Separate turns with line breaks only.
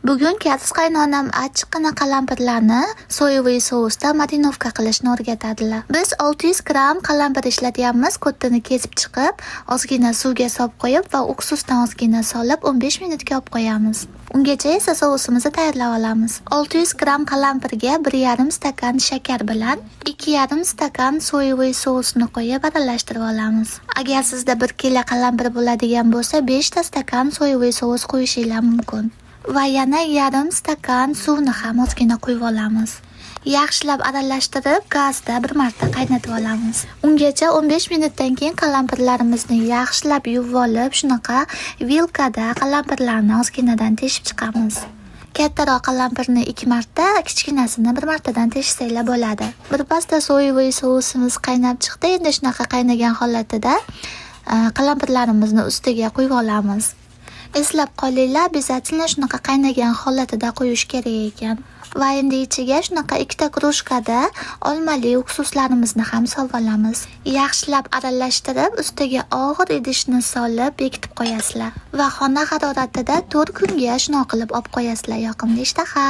Bugun koris qaynonam achchiqqina qalampirlarni соевый sousda marinovka qilishni o'rgatadilar. Biz 600 gramm qalampir ishlatyapmiz. Ko'ttini kesib chiqib, ozgina suvga solib qo'yib va uksusdan ozgina solib 15 minutga olib qo'yamiz. Ungacha esa sousimizni tayyorlab olamiz. 600 gramm qalampirga 1,5 stakan shakar bilan 2,5 stakan соевый sousni qo'yib aralashtirib olamiz. Agar sizda 1 kilo qalampir bo'ladigan bo'lsa, 5 ta stakan соевый sous qo'yishinglar mumkin. Va yana yarim stakan suvni ham ozgina quyib olamiz. Yaxshilab aralashtirib, gazda bir marta qaynatib olamiz. Ungacha 15 minutdan keyin qalampirlarimizni yaxshilab yuvib olib, shunaqa vilkada qalampirlarni ozginadan teshib chiqamiz. Kattaroq qalampirni ikki marta, kichkinasini bir martadan teshsanglar bo'ladi. Birpasda соевый sousimiz qaynab chiqdi. Endi shunaqa qaynagan holatida qalampirlarimizni ustiga quyib olamiz. Eslab qolinglar, обязательно shunaqa qaynagan holatida quyish kerak ekan. Va endi ichiga shunaqa ikkita krujkada olmali uksuslarimizni ham solib olamiz. Yaxshilab aralashtirib, ustiga og'ir idishni solib bekitib qo'yasizlar. Va xona haroratida 4 kunga shunaqa qilib olib qo'yasizlar. Yoqimli ishtaha!